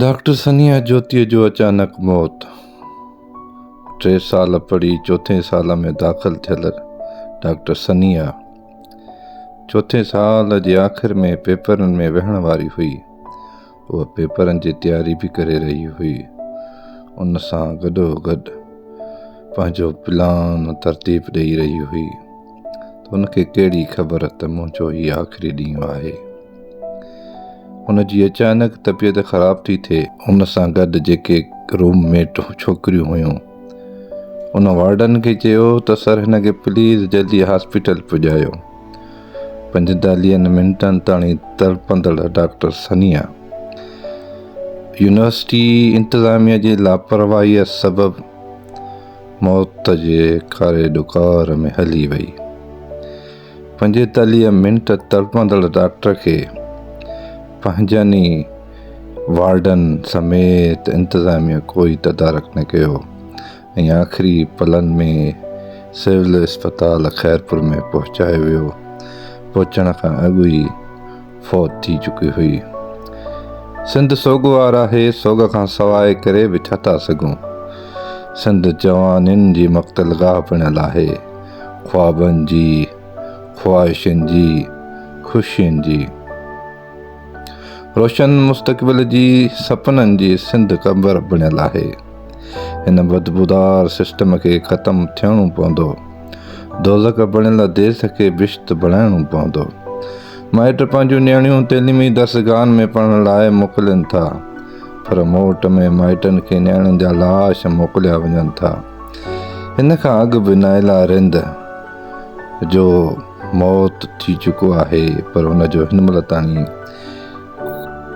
Doctor سنيها جوتيء جو اچانڪ موت، ٽي سال پڙهي چوٿين سال ۾ داخل ٿيل ڊاڪٽر سنيها چوٿين سال جي آخر ۾ پيپرن ۾ ويهڻ واري هئي. هوء پيپرن جي تياري به ڪري رهي هئي. ان سان گڏوگڏ پنهنجو پلان ترتيب ڏئي رهي هئي ته هن کي ڪهڙي خبر ته منهنجو هي آخري ڏينهن آهي. هن جي اچانڪ طبيعت خراب ٿي ٿئي. هن سان گڏ جيڪي روم ميٽ ڇوڪريون هيون، ان وارڊن کي چيو ته سر هن کي پليز جلدي هاسپيٽل پڄايو. پنجيتاليهن منٽن تاڻي تڙپندڙ ڊاڪٽر ثنيا يونيورسٽي انتظاميا جي لاپرواهيء سبب موت جي ڪاري ڏڪار ۾ هلي وئي. 45 منٽ تڙپندڙ ڊاڪٽر کي پنهنجن ئي وارڊن سميت انتظاميه ڪوئي تدارڪ نه ڪيو ۽ آخري پلن ۾ سول اسپتال خيرپور ۾ پهچايو ويو، پهچڻ کان اڳ ئي فوت ٿي چڪي هئي. سنڌ سوڳوار آهي، سوڳ کان سواء ڪري به ڇا ٿا سگهون. سنڌ جوانين جي مقتل گاهه بڻيل آهي. خوابن جي، خواهشن جي، خوشين جي، روشن مستقبل جي سپنن جي سنڌ قبر بڻيل آهي. هن بدبودار سسٽم کي ختم ٿيڻو پوندو. دوزخ بڻيل ديس کي بھشت بڻائڻو پوندو. مائٽ پنهنجون نياڻيون تعليمي درسگاهن ۾ پڙهڻ لاء موڪلين ٿا، پر موٽ ۾ مائٽن کي نياڻين جا لاش موڪليا وڃن ٿا. هن کان اڳ به نائلا رند جو موت ٿي چڪو آهي پر هن جو هن مهل تائين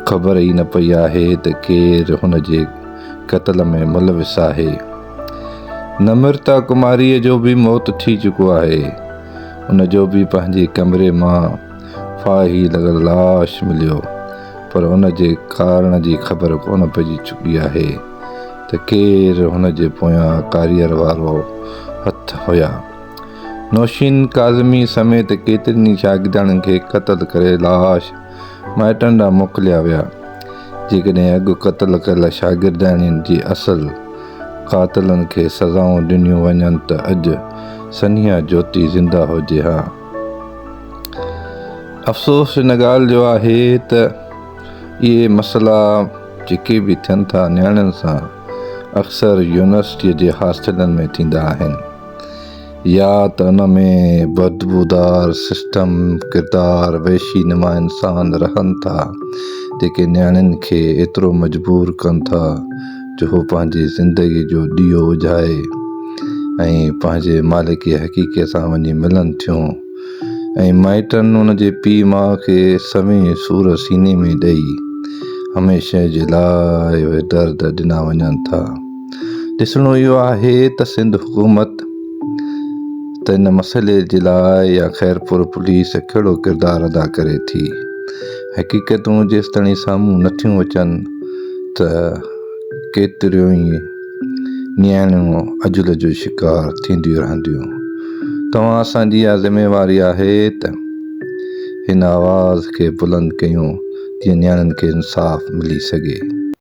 خبر ئي نه پئي آهي ته ڪير هن جي قتل ۾ ملوث آهي. نمرتا ڪماريء جو به موت ٿي چڪو آهي. ان جو به پنهنجي ڪمري مان ڦاهي لڳل لاش مليو پر ان جي ڪارڻ جي خبر ڪونه پئجي چڪي آهي. ته ڪير هن جي پويان ڪاريئر وارو هٿ هيا. نوشين ڪاظمي سميت ڪيترين ئي شاگردياڻين کي قتل ڪري لاش مائٽن ڏانهن موڪليا ويا. جيڪڏهن اڳ قتل ڪيل شاگردياڻين جي اصل قاتلن کي سزائون ڏنيون وڃن ته اڄ سنيها جوتي زنده هجي ها. افسوس ان ڳالهه جو آهي ته اهي مسئلا جيڪي به ٿين ٿا نياڻين سان اڪثر يونيورسٽيء جي هاسٽلن ۾ ٿيندا آهن يا ته ان ۾ بدبودار سسٽم ڪردار وحشي نما انسان رهن ٿا جيڪي نياڻين کي ايترو مجبور ڪن ٿا جو هو پنهنجي زندگي جو ڏيئو اجهائي ۽ پنهنجي مالڪ حقيقي سان وڃي ملن ٿيون. ۽ مائٽن ان جي پيء ماء کي سوين سور سيني ۾ ڏئي هميشه جي لاء اهي درد ڏنا وڃن ٿا. ڏسڻو اهو آهي ته سنڌ حڪومت ته ان مسئلي جي لاء يا خيرپور پوليس ڪهڙو ڪردار ادا ڪري ٿي. حقيقتون جيستاڻي سامهون نٿيون اچن ته ڪيتريون ئي نياڻيون اجل جو شڪار ٿينديون رهنديون. توهان اسان جي اها ذميواري آهي ته هن آواز کي بلند ڪيون جيئن نياڻين کي انصاف ملي سگهي.